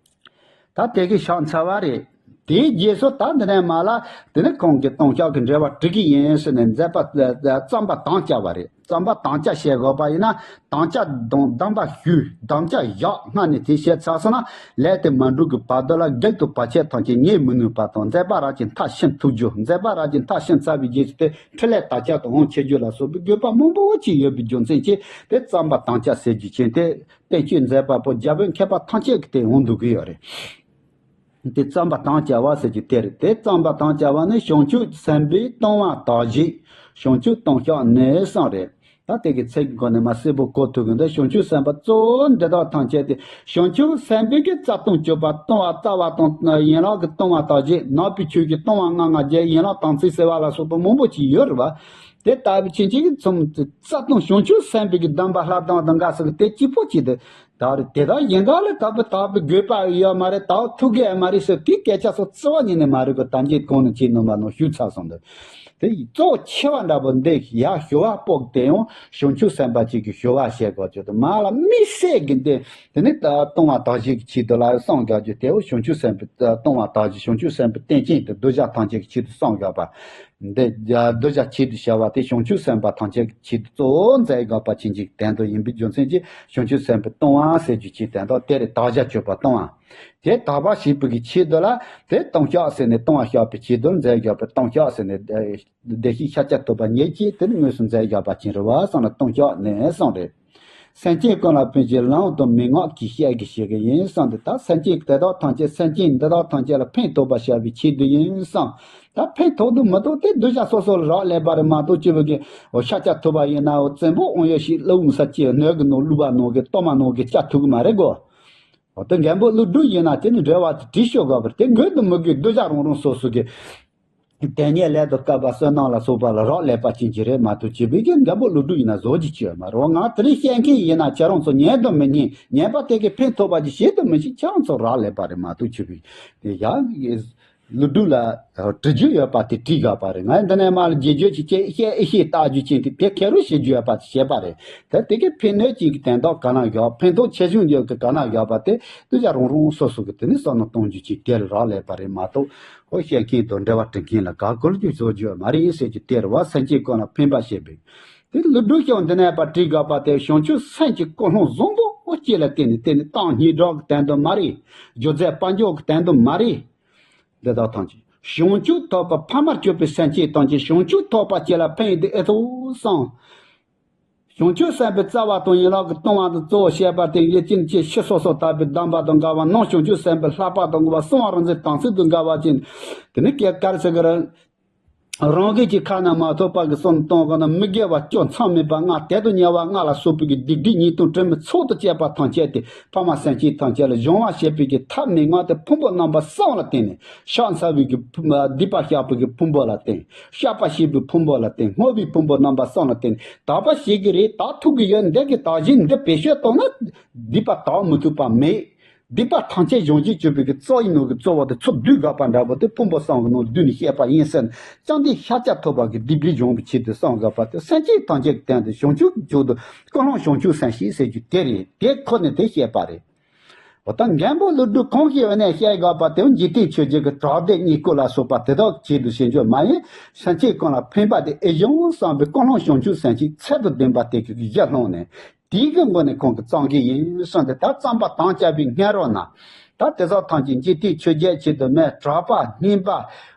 ད་དེ་གི་ཕྱག་འཚལ་བ་རེད། དེའི་རྗེས་སུ་ད་འདི་ནས་མ་ལ་དེ་ནི་ཁོང་གི་ལྟུང་བཤགས་ཀྱི་འབྲེལ་བ་སྒྲིག་གི་ཡིན་ཟེར་ནས་མཛད་པ་བརྩམ་པ་དམ་བཅའ་བ་རེད། བརྩམ་པ་དམ་བཅའ་བྱེད་དགོས་པ་ཡིན་ན་དམ་བཅའ་དང་གདམས་པ་ཞུས་དམ་བཅའ་བཞག་སྔ་ནས་དེ་བྱས་ཚར་སོང་ན་ལས་དེ་མ་འགྲུབ་ཀྱི་བར་དུ་ལ་བགེགས་དང་བར་ཆད་ཐམས་ཅད་ཉེ་མི་ནུས་པ་དང་མཛད་པ་རབ་ཀྱི་མཐར་ཕྱིན་ཐུབ་རྒྱུ། མཛད་པ་རབ་ཀྱི་མཐར་ཕྱིན་ཚར་བའི་རྗེས་སུ་དེ་འཕྲིན་ལས་དར་ཁྱབ་དང་དབང་ཆེ་རྒྱུ་ལ་སོགས་པའི་དགོས་པ་མང་པོ་ཅིག་ཡོད་པའི་རྒྱུ་མཚན་གྱིས་དེ་བརྩམ་པ་དམ་བཅའ་ཟེར་རྒྱུ་ཅན་དེ། བསྟན་བཅོས་མཛད་པ་པོ་རྒྱལ་པོའི་མཁས་པ་ཐམས་ཅད་ཀྱི་སྟེང་འོང་འདུག་གི་ཡོད་རེད། དེ་བརྩམས་པ་དང་བཅས་པ་ཟེར་རྒྱུ་དེ་རེད། དེ་བརྩམས་པ་དང་བཅས་པ་ནི་བྱང་ཆུབ་སེམས་དཔའི་ལྟུང་བ་དག་བྱེད། བྱང་ཆུབ་ལྟུང་བཤགས་ནི་གསུམ་རེད། ད་དེ་གི་ཚིག་གི་སྒོ་ནས་མ་གསལ་པོ་གོ་ཐུབ་གི་འདུག་བྱང་ཆུབ་སེམས་དཔའ་གཙོ་བོ་འདི་དག་ཐམས་ཅད་དེ། བྱང་ཆུབ་སེམས་དཔའི་གི་རྩ་ལྟུང་སྤྱོད་པ། ལྟུང་བ་རྩ་བ་དང་ཡན་ལག་གི་ལྟུང་བ་དག་བྱེད། ནག་པོའི་ཆོས་ཀྱི་ལྟུང་བ་ལྔ་ལྔ་བརྒྱ། ཡན་ལག་དམ་ཚིག་ཟེར་བ་ལ་སོགས་པ་མང་པོ་ཅིག་ཡོད་རེད་བ། དེ་ལྟ་བུ་ཕྱིན་ཆད་ཀྱི་ཚོམ་རྩ་ལྟུང་བྱང་ཆུབ་སེམས་དཔའི་གི་སྡོམ་པ་ལྷ་སྡོམ་དང་འགའ་ཞིག་གི་དེ་གཅིག་པོ་གཅིག་ཏུ། ད་རེས་དེ་དག་གཞན་དག་ལ་དག་པའི་དག་པའི་དགོས་པ་ཡོད་མ་རེད། དག་ཐུབ་ཀྱི་ཡོད་མ་རེད་ཟེར་དེའི་སྐད་ཆ་སོགས་རྩ་བ་ཉིད་ནས་མ་རེད་གོ། ཐམས་ཅད་གོང་ནས་ཁྱེད་རྣམ་པ་རྣམས་ཞུས་ཚར་སོང་འདུག་དེ་ཡི་གཙོ་ཆེ་བ་འདྲ་པོ་འདི་ཡ་ཞུ་བ་པོ་དེ་ཡང་བྱང་ཆུབ་སེམས་དཔའ་གཅིག་གི་ཞུ་བ་བཤད་དགོས་ཀྱི་འདུག་མ་ལ་དམིགས་བསལ་གྱི་འདི་དེ་ནི་ལྟུང་བ་དག་བྱེད་ཀྱི་ཆེད་དུ་ལ་གསུངས་དགོས་ཀྱི་དེ་བོ་བྱང་ཆུབ་སེམས་དཔའི་ལྟུང་བ་དག་བྱེད། བྱང་ཆུབ་སེམས་དཔའི་རྟེན་ཅན་དེ་གདུལ་བྱ་ཐམས་ཅད་ཀྱི་ཆེད་དུ་གསུངས་དགོས་པ། འདི་གདུལ་བྱ་ཆེད་དུ་བྱ་བ་དེ་བྱང་ཆུབ་སེམས་དཔའ་ཐམས་ཅད་ཀྱི་ཆེད་དུ་གཙོ་བོ་མཛད་དགོས་པ་ཅན་གྱི་དོན་དུ་ཡིན་པའི་རྒྱུ་མཚན་གྱིས་བྱང་ཆུབ་སེམས་དཔའི་ལྟུང་བ་ཟེར་རྒྱུ་ཅིག་དོན་དག་དེ་རེད། དག་བྱ་སྤྱོད་པ་ལྟུང་བ། དེ་དག་པ་བྱེད་པའི་གི་ཆེད་དུ་ལ་དེ་ལྟུང་བཤགས་ཟེར་ནས་ལྟུང་བ་བཤགས་པའི་ཆེད་དུ་མཛད་དགོས་པའི་ལྟུང་བཤགས་ཟེར་ནས་བདེ་གཤེགས་ཤཱཀྱ་ཐུབ་པ་ཉིད་ཀྱིས་དེ་ནི་དངོས་སུ་མཛད་དགོས་པ་ཅན་རེད་བ་བསམ་ལ་ལྟུང་བཤགས་ནས་གསུངས་རེད། སེམས་ཅན་ཀུན་ལ་ཕན་ཕྱིར་ལམ་དང་མན་ངག་གིས་བཤད་ཀྱི་བྱེད་ཀྱི་ཡིན་གསུངས་ཏེ། ད་སེམས་ཅན་དེ་དག་ཐམས་ཅད་སེམས་ཅན་འདི་དག་ཐམས་ཅད་ལ་ཕན་ཐོགས་པ་བྱ་བའི་ཆེད་དུ་ཡིན་གསུངས། ད་ཕན་ཐོགས་དུ་མི་ཐོགས་དེ་གདུལ་བྱ་སོ་སོ་ལ་རག་ལས་པ་རེད་མ་གཏོགས་སྤྱི་བོ་གི་འོ་ཤཱཀྱ་ཐུབ་པ་ཡིན་ན་འོ་བཙན་པོ་དབང་ཡོད་ཞིག་ལུས་འོང་ས་ཅི་སྣོད་ཀྱི་ནང་བླུགས་པ་ནང་གི་གཏོར་མ་ནང་གི་བཅའ་ཐུབ་ཀྱི་མ་རེད་གོ། འོ་དེ་མགོན་པོ་ཀླུ་སྒྲུབ་ཡིན་ན་དེ་ནི་འགྲེལ་བ་དེ་བྲིས་ཤོག་དགོས་པར་དེ་དགོས་དུ་མི་དགོས་གདུལ་བྱ་རང་རང་སོ་སོ་གི་དེ་ཉིད་ལས་དང་སྐལ་པ་བསོད་ནམས་ལ་སོགས་པ་ལ་རག་ལས་པ་ཅན་གྱི་རེད་མ་གཏོགས་སྤྱི་བོའི་གི་མགོན་པོ་ཀླུ་སྒྲུབ་ཡིན་ན་བཟོ་རྒྱུ་ཅི་ཡོད་མ་རེད། འོ་ང་དེ་རིང་བཤད་མཁན་ཡིན་ན་ཁྱེད་རང་ཚོ་ཉན་དང་མི་ཉན། ཉན་པ་དེ་གི་ཕན་ཐོགས་པ་ཅིག་བྱེད་དང་མི་བྱེད་ཁྱེད་རང་ཚོ་རག་ལས་པ་རེད་མ་གཏོགས་སྤྱི་བོའི་དེ་ཡང་ཀླུ་སྒྲུབ་ལ་བྲི་རྒྱུ་ཡོད་པ་དེ་བྲིས་དགོས་པ་རེད། ང་འདི་ནས་མར་རྒྱས་བརྗོད་ཅིག་བྱེད་བཤད་ཨེ་ཤེས་བརྟག་རྒྱུ་ཅན་དེ་དེ་ཁེ་རུ་བྱེད་རྒྱུ་ཡོད་པ་དེ་བྱེད་པ་རེད། དེ་དེ་གི་ཕན་གནོད་ཅན་གྱི་དོན་དག་ག་ན་ཡོད། ཕན་ཐོགས་ཆེ་ཆུང་ཡོད་གི་ག་ན་ཡོད་པ་དེ་གདུལ་བྱ་རང་རང་སོ་སོ་གི་དེ་ནི་བསམ་བློ་གཏོང་རྒྱུ་ཅིག་དེ་ལ་རག་ལས་པ་རེད་མ་གཏོགས། ཨོ་བཤད་མཁན་དང་འགྲེལ་བ་འབྲི་མཁན་ལ་ག་གོལ་རྒྱུ་བཟོ་རྒྱུ་མ་རེད་ཟེར་རྒྱུ་དེ་རེད་བ། སེམས་ཅན་ཀུན་ལ་ཕན་པ་བྱེད་པའི་དེ་ཀླུ་སྒྲུབ་ཤོག་འདི་ནས་པར་བྲིས་དགོས་པ་དེ་བྱང་ཆུབ་སེམས་ཀྱི་ཀུན་སློང་བཟང་པོ་ཨོ་ཅི་ལ་བརྟེན་ནས་བརྟེན་ནས་གཏམ་སྙན་གྲགས་ཀྱི་དོན་དུ་མ་རེད། སྒྱུ་རྩལ་དཔལ་འབྱོར་གྱི་དོན་དུ་མ་རེད། འདི་དག་ཐམས་ཅད་བྱང་ཆུབ་ཐོབ་པར་ཕ་མར་གྱུར་པའི་སེམས་ཅན་ཐམས་ཅད་བྱང་ཆུབ་ཐོབ་པ་ཅི་ལ་ཕན་ཡིན་དེ་ཨེ་ཐུབ་བསམ། བྱང་ཆུབ་སེམས་དཔའི་རྩ་བ་དང་ཡན་ལག་གི་ལྟུང་བ་དང་གཙོ་བོ་བཤད་པ་དེ་ཡིད་ཀྱི་ཆེས་ཕྱི་སོ་སོ་དག་པའི་སྡོམ་པ་དང་འགལ་བ་ནང་བྱང་ཆུབ་སེམས་དཔའི་ལྷག་པ་དང་འགལ་བ་གསང་བ་རང་འཛིན་དམ་ཚིག་དང་འགལ་བ་ཅན། དེ་ནི་སྐད་དཀར་ཟེར་གི་རང་རང་གི་ཅིག་ཁ་ན་མ་ཐོ་བ་གི་གསུམ་གཏོང་གི་ན་མི་དགེ་བ་བཅུ་མཚམས་མེད་པ་ལྔ་དེ་དང་ཉེ་བ་ལྔ་ལ་སོགས་པའི་གི་སྡིག་སྒྲིབ་ཉེས་ལྟུང་དྲི་མའི་ཚོགས་དང་བཅས་པ་ཐམས་ཅད་དེ་ཕ་མ་སེམས་ཅན་ཐམས་ཅད་ལ་སྦྱོང་བ་བྱེད་པའི་གི་ཐབས་མན་ངག་དེ་ཕུང་པོ་རྣམ་པ་གསུམ་ལ་བརྟེན་ནས་ཕྱག་འཚལ་བའི་གི་ཕུང་སྡིག་པ་བཤགས་པའི་གི་ཕུང་པོ་ལ་བརྟེན། བཤགས་པ་བྱེད་པའི་ཕུང་པོ་ལ་བརྟེན། བསྔོ་བའི་ཕུང་པོ་རྣམ་པ་གསུམ་ལ་བརྟེན། དག་པ་བྱེད་ཀྱི་རེད། དག་ཐུབ་ཀྱི་ཡོད། འདི་གི་དག་བྱེད་འདི་བེད་སྤྱོད་བཏང་ན་སྡིག་པ་དག་མི་ཐུབ་པ་མེད། སྡིག་པ་ཐམས་ཅད་སྦྱོང་བྱེད་སྤྱོད་པའི་གི་རྩ་བའི་ནང་གི་གཙོ་བོ་དེ་ཚུར་བསྡུས་དགོས་པ་འདྲ་པོ་དེ་ཕུང་པོ་གསུམ་གྱི་ནང་བསྡུས་ནས་བཤད་པ་ཡིན་ཟེར་ན། ཅང་དེ་ཤཱཀྱ་ཐུབ་པ་གི་སྡིག་སྒྲིབ་སྦྱོང་བའི་ཆེད་དུ་གསུངས་དགོས་པ་དེ་སེམས་ཅན་ཐམས་ཅད་ཀྱི་དོན་དུ་བྱང་ཆུབ་མཆོག་ཏུ་ཀུན་སློང་བྱང་ཆུབ་སེམས་བསྐྱེད་ཟེར་རྒྱུ་དེ་རེད། དེ་ཁོ་ནས་དེ་བཤད་པ་རེད། འོ་ད་མགོན་པོ་ཀླུ་སྒྲུབ་གང་ཞིག་བ་ནས་བཤད་དགོས་པ་དེ་འཇིག་རྟེན་ཆོས་བརྒྱད་ཀྱི་གྲགས་སྡེ་གཉིས་ཀོ་ལ་སོགས་པ་དེ་དག་ཆེད་དུ་བྱེད་རྒྱུ་མ་ཡིན། སེམས་ཅན་ཀུན་ལ་ཕན་པ་དེ་ཨེ་བྱུང་བསམ་པའི་ཀུན་སློང་བྱང་ཆུབ་སེམས་བསྐྱེད་ཚད་དུ་ལྡན་པ་དེ་གི་གཞི་བླངས་ནས་དེའི་གི་སྒོ་ནས་ཁོང་གིས་བརྩམས་ཀྱི་ཡིན་གསུངས་ཏེ། ད་བརྩམས་པ་དང་བཅས་པའི་སྔ་རོལ་ན་ད་དེ་དག་ཐམས་ཅད་འཇིག་རྟེན་ཆོས་བརྒྱད་ཆེད་དུ་མེད་གྲགས་པ་སྙན་པ་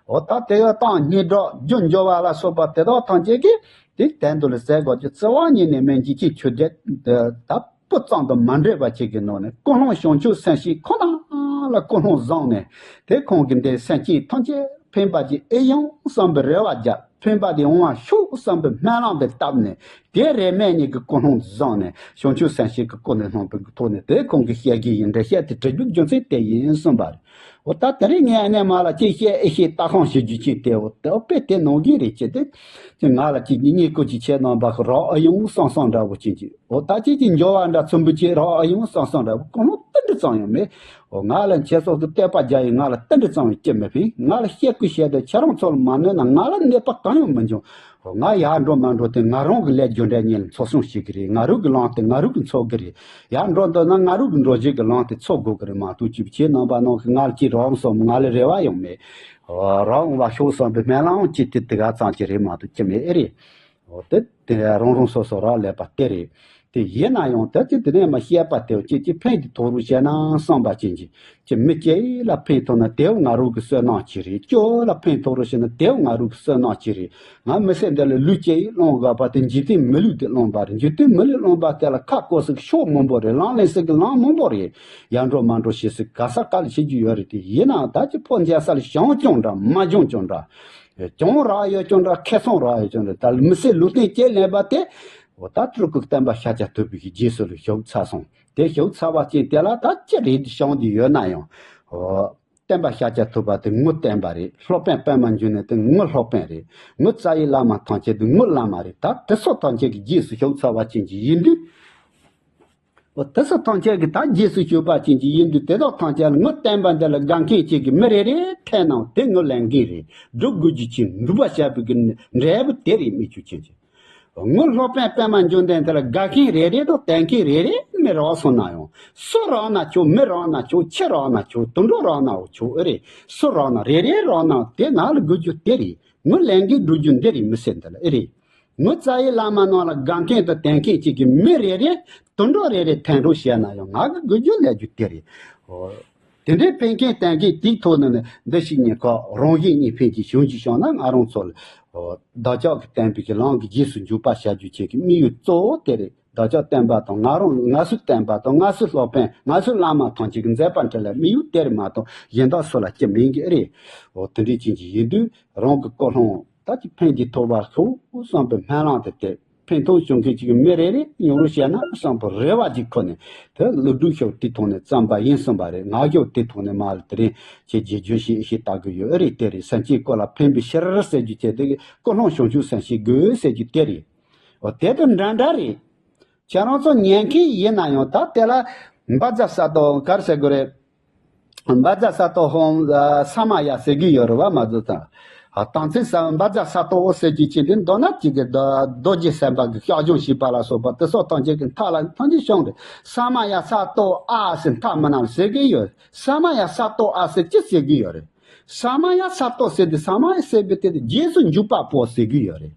འོ་ད་དེ་གི་གཏམ་སྙན་གྲགས་རྒྱུ་འབྱོར་བ་ལ་སོགས་པ་དེ་དག་ཐམས་ཅད་ཀྱིས་དེ་དོན་དུ་ལ་ཟད་དགོས་ཀྱི་རྩ་བ་ཉིད་ནས་མེད། འཇིག་རྟེན་ཆོས་བརྒྱད་ད། སྤུ་ཙམ་དང་མ་འདྲེས་པ་ཅིག་གི་ནང་ནས་ཀུན་སློང་བྱང་ཆུབ་སེམས་བསྐྱེད་ཁོ་ན་ལ་ཀུན་སློང་བཟུང་ནས་དེ་ཁོང་གིས་འདི་སེམས་ཅན་ཐམས་ཅད་ཕན་པ་ཅིག་ཨེ་ཡོང་བསམ་པའི་རེ་བ་བརྒྱབ། ཕན་པ་དེ་ཡོང་བ་ཤོག་བསམ་པའི་སྨོན་ལམ་དེ་བཏབ་ནས་དེ་རེ་མེད་ཉིད་ཀྱི་ཀུན་སློང་བཟུང་ནས་བྱང་ཆུབ་སེམས་བསྐྱེད་ཀྱི་ཀུན་ནས་སློང་པའི་ཐོག་ནས་དེ་ཁོང་གིས་བཤད་ཀྱི་ཡིན། འགྲེལ་བཤད་དེ་བྲི་རྒྱུའི་རྒྱུ་མཚན་དེ་ཡིན་གསུངས་པ་རེད། འོ་ད་དེ་རིང་ངས་ཨ་ནེ་མ་ལ་ཅིག་བཤད་ཨེ་ཤེས་ལྟ་ཁོང་བྱེད་རྒྱུ་ཅིག་དེ་འོ་དེ་དཔེ་དེ་ནང་བཞིན་རེད་ཅེས་ཏེ་ང་ལ་ཅིག་བསྙེན་བཀུར་ཅིག་བྱས་གནང་པ་ཁོ་རག་ཨེ་ཡོང་བསམ་བསམ་འདྲ་བོ་ཅིག་ཅིག་འོ་ད་ཅིག་ཅིག་འབྱོར་བ་འདྲ་ཚུམ་བུ་ཅིག་རག་ཨེ་ཡོང་བསམ་བསམ་འདྲ་བོ་ཀུན་སློང་ཏིལ་འབྲུ་ཙམ་ཡང་མེད། འོ་ང་ལ་ཁྱེད་ཚོ་གི་བསྟོད་པ་རྒྱག་ཡིན་ང་ལ་ཏིལ་འབྲུ་ཙམ་ཡང་ཅི་མི་ཕན། ང་ལ་བཤད་ཁུལ་བཤད་དུས་ཁྱེད་རང་ཚོ་ལ་མ་གནོད་ན་ང་ལ་གནོད་པ་གང་ཡང་མི་འབྱུང་། འོ་ང་ཡར་འགྲོ་མར་འགྲོ་དེ་ང་རང་གི་ལས་རྒྱུ་འབྲས་གཉིས་ལ་ཚོགས་ཟུང་བྱེད་ཀྱི་རེད། ང་རང་གི་ལམ་དེ་ང་རང་གིས་འཚོལ་གྱི་རེད། ཡར་འགྲོ་འདོད་ན་ང་རང་གི་འགྲོ་བྱེད་ཀྱི་ལམ་དེ་འཚོལ་དགོས་ཀྱི་རེད་མ་གཏོགས་ཅིག་བྱེད་རྣམ་པ་རྣམས་ཀྱིས་ང་ལ་ཅིག་རག་འོང་བསམ་ང་ལ་རེ་བ་ཡང་མེད། འོ་རག་འོང་བ་ཤོག་བསམ་པའི་སྨོན་ལམ་ཅིག་དེ་དེ་ག་ཙམ་ཅིག་རེད་མ་གཏོགས་ཅི་མེད་ཨེ་རེད། འོ་དེ་དེ་རང་རང་སོ་སོ་རག་ལས་པ་དེ་རེད། དེ་ཡིན་ན་ཡང་ད་ཅི་དེ་ནས་མ་བཤད་པ་དེ་ཅི་ཅི་ཕན་གྱི་ཐོག་རུ་བཤད་ན་བསམ་པ་ཅན་གྱི་ཅི་མི་སྐྱེ་ལ་ཕན་ཐོགས་ན་དེའུ་ང་རུ་གི་བསོད་ནམས་ཅི་རེད། སྐྱོ་ལ་ཕན་ཐོགས་རུ་བཤད་ན་དེའུ་ང་རུ་གི་བསོད་ནམས་ཅི་རེད། ང་མི་ཚེ་འདི་ལ་ལུས་སྐྱེ་ཡི་བླང་དགོས་པ་དེ་འཇིག་རྟེན་མི་ལུས་དེ་བླངས་པ་རེད། འཇིག་རྟེན་མི་ལུས་བླངས་པ་དེ་ལ་ཁ་བསྐོ་ཟིག་ཤོག་མང་པོ་རེད། ལང་ལེན་ཟིག་གི་ལང་མང་པོ་རེད། ཡར་འགྲོ་མར་འགྲོ་བྱེད་ཟིག་ག་ས་ག་ལ་བྱེད་རྒྱུ་ཡོད་རེད། དེ་ཡིན་ནའང་ད་ཅི་ཕོ་མཇལ་ས་ལ་བྱང་ཀྱང་འདྲ་མ་བྱང་ཀྱང་འདྲ། གྱོང་རག་ཡོད་ཀྱང་འདྲ་ཁེ་བཟང་རག་ཡོད་ཀྱང་འདྲ། ད་མི་ཚེ་ལུས་རྟེན་སྐྱེལ་ལེན་པ་དེ་འོ་ད་སྤྲུལ་སྐུ་བསྟན་པ་ཤཱཀྱ་ཐུབ་པའི་གི་རྗེས་སུ་ལ་ཞུགས་ཚར་སོང་། དེ་ཞུགས་ཚར་བ་ཅན་དེ་ལ་ད་ཅི་རེད་བྱུང་འདི་ཡོད་ན་ཡང་འོ་བསྟན་པ་ཤཱཀྱ་ཐུབ་པ་དེ་ངོ་བསྟན་པ་རེད། སློབ་དཔོན་པདྨ་འབྱུང་གནས་དེ་ངོ་སློབ་དཔོན་རེད། ངོ་རྩ་བའི་བླ་མ་ཐམས་ཅད་དེ་ངོ་བླ་མ་རེད། ད་དེ་སོགས་ཐམས་ཅད་ཀྱི་རྗེས་སུ་ཞུགས་ཚར་བ་ཅན་གྱི་ཡིན་དུས། འོ་དེ་སོགས་ཐམས་ཅད་ཀྱི་ད་རྗེས་སུ་ཞུགས་པ་ཅན་གྱི་ཡིན་དུས་དེ་དག་ཐམས་ཅད་ལ་ངོ་བསྟན་པ་འདི་ལ་དགའ་མཁན་ཅིག་གི་མི་རེ་རེ་ཐད་ནང་དེ་ངོ་ལེན་མཁན་རེད། སྒྲུབ་དགོས་རྒྱུ་ཅན་འགྲུབ་པ་བྱ་བའི་གི་འབྲས་བུ་དེ་རེད། མི་ཆོས་ཅན་གྱི་ངོ་སློབ་དཔོན་པདྨ་འབྱུང་ལྡན་དེ་ལ་དགའ་མཁན་རེ་རེ་དང་དད་མཁན་རེ་རེ་མི་རག་སོང་ན་ཡང་སུ་རག་ན་ཆོག་མི་རག་ན་ཆོག་ཁྱི་རག་ན་ཆོག་དུད་འགྲོ་རག་ན་ཆོག་ཨེ་རེད། སུ་རག་ན་རེ་རེ་རག་ན་དེ་ང་ལ་དགོས་རྒྱུ་དེ་རེད། ངོ་ལེན་མཁན་སྒྲུབ་རྒྱུ་འདི་རེད། མི་ཚེ་འདི་ལ་ཨེ་རེད། ངོ་རྩ་བའི་བླ་མ་རྣམས་ལ་དགའ་མཁན་དང་དད་མཁན་གཅིག་གི་མི་རེ་རེ་དུད་འགྲོ་རེ་རེ་ཐད་འགྲོ་བྱས་ན་ཡང་ང་གི་དགོས་རྒྱུ་ལས་རྒྱུ་དེ་རེད། འོ། དེ་འདྲའི་ཕན་མཁན་དད་མཁན་དེའི་ཐོག་ནས་ནི་འདི་ཞིག་ཉིད་ཁོ་རང་གཞན་གཉིས་ཕན་གྱི་བྱུང་གི་བྱུང་ན་ང་རང་ཚོ་ལ། འོ། བདག་ཅག་གི་བསྟན་པའི་གི་ལམ་གྱི་རྗེས་སུ་འཇུག་པ་བྱ་རྒྱུ་བཅས་ཀྱི་དམིགས་ཡུལ་གཙོ་བོ་དེ་རེད། བདག་ཅག་བསྟན་པ་དང་ང་རང་ང་སུ་བསྟན་པ་དང་ང་སུ་སློབ་དཔོན་ང་སུ་བླ་མ་ཐམས་ཅད་ཀྱི་མཛད་པ་འཕྲིན་ལས་དམིགས་ཡུལ་དེ་རེད་མ་གཏོགས་གཞན་དག་སུ་ལ་ཅི་མིན་གྱི་ཨེ་རེད། འོ། དེ་འདྲའི་ཅན་གྱི་ཡིན་དུས་རང་གི་ཀུན་སློང་། ད་ཅི་ཕན་གྱི་ཐོགས་པ་ལྷུག་བསམ་པའི་སྨོན་ལམ་དེ་སྟེ་ཕན་ཐོགས་བྱུང་མཁན་ཅིག་མི་རེ་རེ་ཡོང་རོགས་བྱས་ན་བསམ་པའི་རེ་བ་ཅིག་ཁོ་ནས་དེ་ཀླུ་སྒྲུབ་ཤོག་དེ་ཐོག་ནས་བརྩམས་པ་ཡིན་གསུངས་པ་རེད། ངག་ཤོག་དེ་ཐོག་ནས་མ་ལ་དེ་རིང་ཁྱེད་རྗེས་འཇུག་ཞིག་ཨེ་ཤེས་ལྟ་གི་ཡོད་ཨེ་རེད། དེ་རེད། སེམས་ཅན་ཀུན་ལ་ཕན་པའི་ཕྱིར་ཟེར་རྒྱུ་བྱས་དེ་ཀུན་སློང་བྱང་ཆུབ་སེམས་བསྐྱེད་དགོས་ཟེར་རྒྱུ་དེ་རེད། འོ་དེ་དང་འདྲ་འདྲ་རེད། ཁྱེད་རང་ཚོ་ཉན་མཁན་ཡིན་ན་ཡང་ད་དེ་ལ་འབའ་ཛ་ས་ཏོ་གར་ཟེར་དགོས་རེད། འབའ་ཛ་ས་ཏོ་ཧོང་ས་མ་ཡ་ཟེར་གི་ཡོད་རེད་བ་མ་ཟོ་ཙང་། ཨ་དང་ཚེ་ས་འབའ་ཛ་ས་ཏོ་ཨོ་ཟེར་གྱི་ཅི་འདི་མདོར་ན་གཅིག་གི་རྡོ་རྡོ་རྗེ་སེམས་དཔའ་གི་ཤག་སྦྱོང་བྱེད་པ་ལ་སོགས་པ་དེ་སོགས་ཐམས་ཅད་ཀྱི་མཐའ་ལ་ཐམས་ཅད་ཤོང་རེད། ས་མ་ཡ་ས་ཏོ་ཨ་ཟེར་མཐའ་མི་ནང་ཟེར་གི་ཡོད། ས་མ་ཡ་ས་ཏོ་ཨ་ཟེར་ཅི་ཟེར་གི་ཡོད་རེད། ས་མ་ཡ་ས་ཏོ་ཟེར་དུས་ས་མ་ཡ་ཟེར་བའི་དེ་དེ་རྗེས་སུ་འཇུག་པ་པོ་ཟེར་གི་ཡོད་རེད།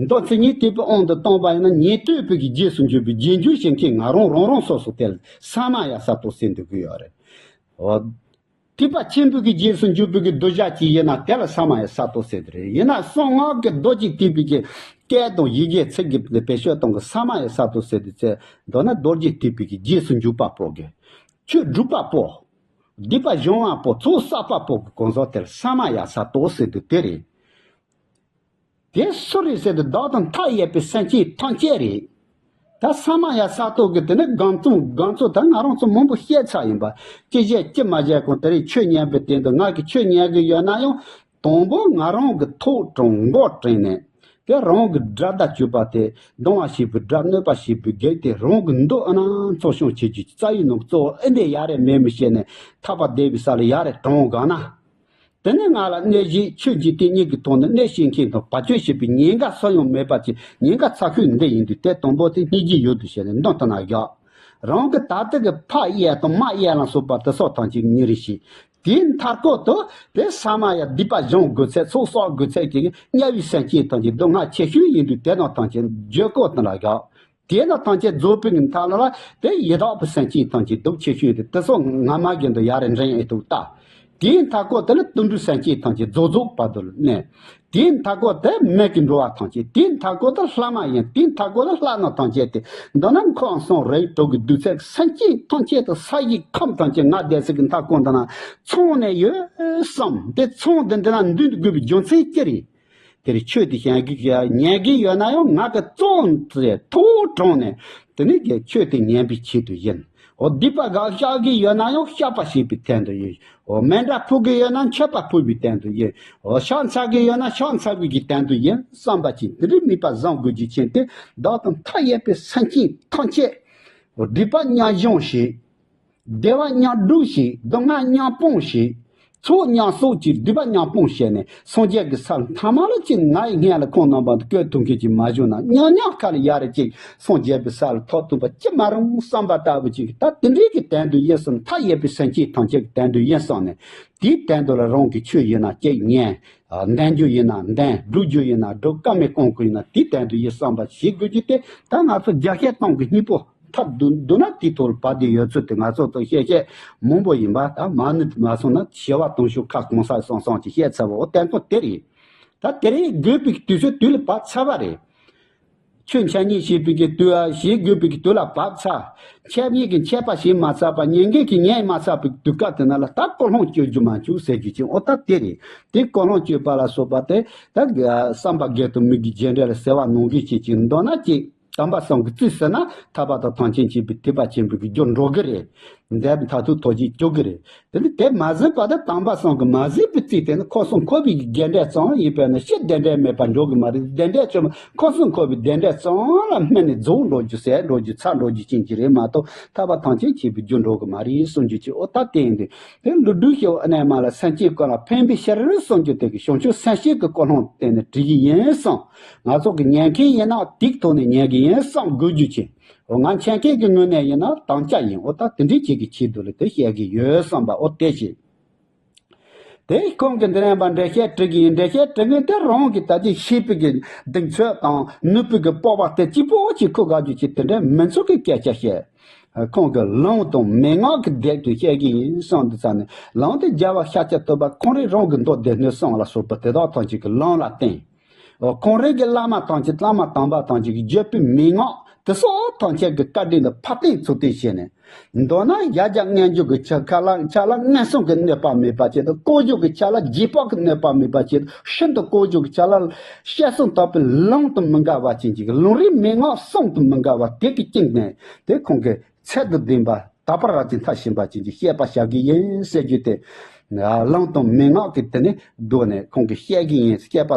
མདོ་མཚན་ཉིད་ཐེག་པའི་དབང་དུ་བཏང་བ་ཡིན་ན་ཉན་ཐོས་པའི་གི་རྗེས་སུ་འཇུག་པའི་རྗེས་འཇུག་བྱེད་མཁན་ང་རང་རང་རང་སོ་སོ་དེ་ལ་ས་མ་ཡ་ས་ཏོ་ཟེར་འདུག་གི་ཡོད་རེད། འོ། ཐེག་པ་ཆེན་པོའི་གི་རྗེས་སུ་འཇུག་པའི་གི་གདུལ་བྱ་ཅིག་ཡིན་ན་དེ་ལ་ས་མ་ཡ་ས་ཏོ་ཟེར་དེ་རེད། ཡིན་ན་གསང་སྔགས་ཀྱི་རྡོ་རྗེ་ཐེག་པའི་གི་སྐད་དང་ཡི་གེ་ཚིག་གི་བེད་སྤྱོད་གཏོང་གི་ས་མ་ཡ་ས་ཏོ་ཟེར་དེ་ཚེ་མདོར་ན་རྡོ་རྗེ་ཐེག་པའི་གི་རྗེས་སུ་འཇུག་པ་པོ་གི་ཆོས་སྒྲུབ་པ་པོ། སྡིག་པ་སྦྱོང་བ་པོ་ཚོགས་བསགས་པ་པོ་གི་གང་ཟག་དེ་ལ་ས་མ་ཡ་ས་ཏོ་ཟེར་དེ་དེ་རེད། དེ་སུ་རེད་ཟེར་དུས་བདག་དང་མཐའ་ཡས་པའི་སེམས་ཅན་ཐམས་ཅད་རེད། ད་ས་མ་ཡ་ས་ཏོ་གི་དེ་ནི་སྒོམ་ཚུལ་སྒོམ་ཚུལ་ད་ང་རང་ཚོ་མང་པོ་བཤད་ཚར་ཡིན་པ། ཅི་བྱེད་ཅི་མ་བྱེད་གོང་དེ་རིང་ཆོས་ཉན་པའི་སྟེང་དུ་ང་གི་ཆོས་ཉན་གི་ཡོད་ན་ཡང་དང་པོ་ང་རང་གི་ཐུགས་དྲང་མགོ་དྲན་ནས་དེ་རང་གི་དགྲ་ཟླ་གཅོད་པ་དེ་སྡང་བ་བྱེད་པའི་དགྲ་གནོད་པ་བྱེད་པའི་བགེགས་དེ་རང་གི་མདོ་ཨ་ན་ཚོགས་སྐྱོང་བྱེད་རྒྱུ་རྩ་བའི་ནང་གཙོ་བོ་ཨེ་འདི་ཡ་རེ་མེད་མི་བྱེད་ནས་ཐར་པ་བདེ་བའི་ས་ལ་ཡ་རེ་དྲང་གང་ན། དེ་ནས་ང་ལ་གནོད་བྱེད་ཆོས་འཇིག་རྟེན་གཉིས་ཀྱི་ཐོག་ནས་གནོད་བྱེད་མཁན་དང་བར་ཆད་བྱེད་པའི་ཉེན་ཁ་སུ་ཡང་མེད་པ་ཅིག་ཉེན་ཁ་ཚ་ཤོས་འདི་ཡིན་དུས་དེ་དང་པོ་དེ་སྙིང་རྗེ་ཡོད་དུ་བྱས་ནས་མདུན་དུ་ན་བཞག་རང་གི་ད་ལྟ་གི་ཕ་གཡས་དང་མ་གཡས་ལ་སོགས་པ་དེ་སོགས་ཐམས་ཅད་ཉིན་རེ་བྱེད། དེའི་མཐའ་སྐོར་དུ་དེ་ས་མ་ཡ་སྡིག་པ་སྦྱོང་དགོས་ཚད་ཚོགས་བསགས་དགོས་ཚད་ཀྱི་དམྱལ་བའི་སེམས་ཅན་ཐམས་ཅད་སྡུག་བསྔལ་ཆེ་ཤོས་ཡིན་དུས་དེ་དང་ཐམས་ཅད་བརྗོད་སྐོར་དུ་ལ་བཞག་དེ་ལ་ཐམས་ཅད་རྫོགས་པའི་མཐའ་ལ་དེ་ཡི་དྭགས་པའི་སེམས་ཅན་ཐམས་ཅད་སྡུག་ཆེ་ཤོས་དེ་དེ་སོགས་ང་མ་རྒན་དུ་ཡ་རེ་འདྲེན་ཨེ་ཐུབ་ལྟ། དེའི་མཐའ་སྐོར་དེ་ལ་དུད་འགྲོའི་སེམས་ཅན་ཐམས་ཅད་རྫོགས་རྫོགས་བར་དུ་ལ་གནས། དེའི་མཐའ་སྐོར་དེ་མི་གི་འགྲོ་བ་ཐམས་ཅད་དེའི་མཐའ་སྐོར་དེ་ལྷ་མ་ཡིན་དེའི་མཐའ་སྐོར་དེ་ལྷ་ན་ཐམས་ཅད་དེ་མདོར་ན་ཁམས་གསུམ་རིགས་དྲུག་གི་གདུལ་བྱ་སེམས་ཅན་ཐམས་ཅད་དུ་ས་གཞི་ཁམས་ཐམས་ཅད་ང་བསྡད་ས་གི་མཐའ་སྐོར་འདི་ན་ཚང་ནས་ཡོད་བསམ་དེ་ཚང་འདི་འདི་ན་འདུས་དགོས་པའི་རྒྱུ་མཚན་ཅི་རེད། དེར་ཆོས་དེ་བཤད་ཀྱི་ཉན་གྱི་ཡོད་ན་ཡང་ང་གི་གཙོ་བོ་དེ་ཐུགས་དྲངས་ནས་དེ་ནི་ཆོས་དེ་ཉན་པའི་ཆེད་དུ་ཡིན། འོ་སྡིག་པ་ག་བཤགས་ཀྱི་ཡོད་ན་ཡང་བཤགས་པ་བྱེད་པའི་དོན་དུ་ཡིན། འོ་མཎྜལ་ཕུལ་གྱི་ཡོད་ན་མཆོད་པ་ཕུལ་བའི་དོན་དུ་ཡིན། འོ་ཕྱག་འཚལ་གྱི་ཡོད་ན་ཕྱག་འཚལ་བའི་གི་དོན་དུ་ཡིན་བསམ་པ་ཅིག་དེ་རིགས་དམིགས་པ་བཟང་དགོས་ཀྱི་ཕྱིར་ཏེ་བདག་དང་མཐའ་ཡས་པའི་སེམས་ཅན་ཐམས་ཅད་འོ་སྡིག་པ་མཉམ་སྦྱོང་བྱེད། བདེ་བ་མཉམ་སྒྲུབ་བྱེད། སྡུག་བསྔལ་མཉམ་སྤོང་བྱེད། ཚོགས་མཉམ་གསོག་ཅིང་སྡིག་པ་མཉམ་སྤོང་བྱས་ནས་སངས་རྒྱས་ཀྱི་ས་ལ་ཐ་མ་ལ་ཅིག་ང་ཡི་སྔོན་ལ་ཁོང་རྣམ་པ་བཀོད་ཐུབ་མཁན་ཅིག་མ་བྱུང་ན་ཉག་ཉག་ཁ་ལ་ཡ་རེ་ཅིག་སངས་རྒྱས་པའི་ས་ལ་ཐོབ་ཐུབ་པ་ཅི་མ་རུང་བསམ་པ་ལྟ་བུ་ཅིག་ད་དེ་འདྲའི་གི་དོན་དུ་ཡིན་སོང་མཐའ་ཡས་པའི་སེམས་ཅན་ཐམས་ཅད་ཀྱི་དོན་དུ་ཡིན་སོང་ནས་དེའི་དོན་དུ་ལ་རང་གི་ཆོས་ཡིན་ན་ཅིག་ཉན། འདོན་རྒྱུ་ཡིན་ན་འདོན། སྒྲུབ་རྒྱུ་ཡིན་ན་སྒྲུབ། བཀའ་མའི་དཀོན་མཆོག་ཡིན་ན་དེའི་དོན་དུ་ཡིན་བསམ་པ་བྱེད་དགོས་རྒྱུ་དེ། ད་ང་ཚོ་རྒྱ་སྐད་གཏོང་གི་སྙིང་པོ་ཐབས་བསྡུ་བསྡུ་ན་དེའི་ཐོག་ལ་བབས་བསྡད་ཡོད་ཚུལ་དེ་ང་ཚོ་ཚོ་བཤད་བཤད་མང་པོ་ཡིན་པ། ད་མ་ཎི་མ་སོང་ན་བྱེ་བ་དུང་ཕྱུར་ཁ་གང་ས་སོང་སོང་ཅིག་བཤད་ཚར་བ། འོ་དོན་དག་དེ་རེད། ད་དེ་རིང་དགོས་པའི་དུས་ཚོད་དུས་ལ་བབས་ཚར་བ་རེད། ཆོས་འཆད་ཉན་བྱེད་པའི་གི་དུས། ཨ། བྱེད་དགོས་པའི་གི་དུས་ལ་བབས་ཚར། འཆད་ཉན་གྱི་འཆད་པ་བྱེད་མ་ཚར་བ། ཉན་མཁན་གྱི་ཉན་མ་ཚར་བའི་དུས་སྐབས་དེ་ན་ལ་ད་ཀོ་ལོང་གཅོད་རྒྱུ་མ་བཅུག་ཟེར་རྒྱུ་ཅིག་འོ་ད་དེ་རེད། དེ་ཀོ་ལོང་གཅོད་པ་ལ་སོགས་པ་དེ་ད་བསམ་པ་དགེ་དང་མི་དགེ་རྒྱུ་འབྲས་ལ་ཟེར་བ་ནང་བཞིན་བྱེད་ཅིག་མདོར་ན་ཅིག་དམ་པ་སངས་རྒྱས་ཀྱིས་བརྩིས་ཟིན་ན་ཐར་པ་དང་ཐམས་ཅད་མཁྱེན་པའི་ཐེག་པ་ཆེན་པོའི་གི་རྒྱུར་འགྲོ་གི་རེད། འདས་པའི་མཐར་ཐུག་ཐོབ་བྱེད་བཅུག་གི་རེད། དེ་ནི་དེ་མ་ཟིན་པ་དེ་དམ་པ་སངས་རྒྱས་མ་གཟིགས་པའི་རྩིས་དེ་ནི་ཁོ་སོང་ཁོ་བའི་གི་རྒྱུ་འབྲས་ཙམ་ཡིན་པས་ན་ཕྱིར་བདེ་འབྲས་མེད་པར་འགྲོ་གི་མ་རེད། བདེ་འབྲས་ཆོ་མ་ཁོ་སོང་ཁོ་བའི་བདེ་འབྲས་ཙམ་ལ་སྨིན་ནས་རྫོགས་འགྲོ་རྒྱུ་ཟད་འགྲོ་རྒྱུ་ཚར་འགྲོ་རྒྱུ་ཅན་གྱི་རེད་མ་གཏོགས་ཐར་པ་ཐམས་ཅད་མཁྱེན་པའི་རྒྱུར་འགྲོ་གི་མ་རེད་གསུང་རྒྱུ་ཅིག་འོ་ད་བསྟན་ཏེ། དེ་ལུ་སྒྲུབ་ཞེས་པ་ཨ་ནེ་མ་ལ་སེམས་ཅན་ཀུན་ལ་ཕན་པའི་ཕྱིར་གསུང་རྒྱུ་དེ་གི་བྱང་ཆུབ་སེམས་བསྐྱེད་ཀྱི་ཀོ་ལོང་བསྟན་ནས་བྲིས་ཀྱི་ཡིན་གསུངས། ང་ཚོ་གི་ཉན་མཁན་ཡིན་ན་དེའི་ཐོག་ནས་ཉན་གི་ཡིན་གསུང་དགོས་རྒྱུ་ཅིག་འོ་ང་འཆད་མཁན་གྱི་ངོས་ནས་ཡིན་ན་དམ་བཅའ་ཡིན། འོ་ད་དེ་འདྲའི་ཅིག་གི་ཆེད་དུ་ལ་དེ་བཤད་ཀྱི་ཡོད་བསམ་པ་འོ་དེ་ཞིག་དེ་ཁོང་གིས་འདི་རིང་ཕར་འགྲེལ་བཤད་འབྲི་གི་ཡིན། འགྲེལ་བཤད་འབྲི་མཁན་དེ་རང་གི་ད་ཅི་ཤེས་པའི་གི་གདེང་ཚོད་དང་ནུས་པའི་གི་སྤོབས་པ་དེ་གཅིག་པོ་ཅིག་ཁུར་དགོས་རྒྱུ་ཅིག་དེ་འདྲ་མི་ཚོགས་ཀྱི་སྐད་ཆ་བཤད། ཁོང་གིས་ལུང་དང་མན་ངག་གི་སྡེབ་ཀྱིས་བཤད་ཀྱི་ཡིན་གསུངས་འདུག་ཙང་ནས། ལུང་དེ་རྒྱལ་བ་ཤཱཀྱ་ཐུབ་པ་ཁོང་རང་རང་གི་མདོ་སྡེ་སྣོད་གསུམ་ལ་སོགས་པ་དེ་དག་ཐམས་ཅད་ཀྱི་ལུང་ལ་བརྟེན། ཁོང་རང་གི་བླ་མ་ཐམས་ཅད་བླ་མ་དམ་པ་ཐམས་ཅད་ཀྱི་བརྒྱུད་པའི་མན་ངག་དེ་སོགས་ཐམས་ཅད་ཀྱི་བཀའ་དྲིན་དུ་ཕར་བརྟེན་ཚུར་བརྟེན་བྱས་ནས། མདོར་ན་ཡ་གྱལ་སྔོན་འཇུག་གི་ཆ་ཁ་ལ་ཆ་ལ་མངོན་སུམ་གྱི་གནོད་པ་མེད་པ་བྱེད་དང་། ལྐོག་གྱུར་གྱི་ཆ་ལ་རྗེས་དཔག་གི་གནོད་པ་མེད་པ་བྱེད་དང་། ཤིན་ཏུ་ལྐོག་གྱུར་གྱི་ཆ་ལ་བཤད་གསུང་དག་པའི་ལུང་དང་མི་འགལ་བ་ཅན་གྱི་ལུང་རིགས་མན་ངག་གསུམ་དང་མི་འགལ་བ་དེ་གི་སྟེང་ནས་དེ་ཁོང་གིས་ཚད་དང་ལྡན་པ་དག་པར་རབ་ཏུ་མཐར་ཕྱིན་པ་ཅན་གྱི་བཤད་པ་བྱ་གི་ཡིན་ཟེར་རྒྱུ་དེ། ལུང་དང་མན་ངག་གི་དེ་ནས་བསྡུས་ནས་ཁོང་གིས་བཤད་ཀྱི་ཡིན། བཤད་པ་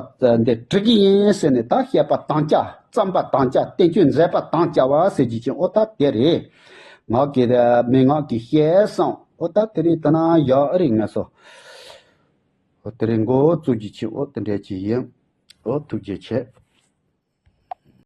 འདི་འབྲི་གི་ཡིན་ཟེར་ནས། ད་བཤད་པ་དམ་བཅའ། བརྩམས་པ་དམ་བཅའ། བསྟན་བཅོས་མཛད་པ་དམ་བཅའ་བ་ཟེར་རྒྱུ་ཅིག་འོ་ད་དེ་རེད། ངག་གི་མན་ངག་གི་བཤད་གསུང་འོ་ད་དེ་རེད། ད་ན་ཡག་རེད་ངེས་སོ། འོ་དེ་རེད། འགོ་བཙུགས་རྒྱུ་ཅིག་འོ་དེ་འདྲ་ཅིག་ཡིན། འོ་ཐུགས་རྗེ་ཆེ།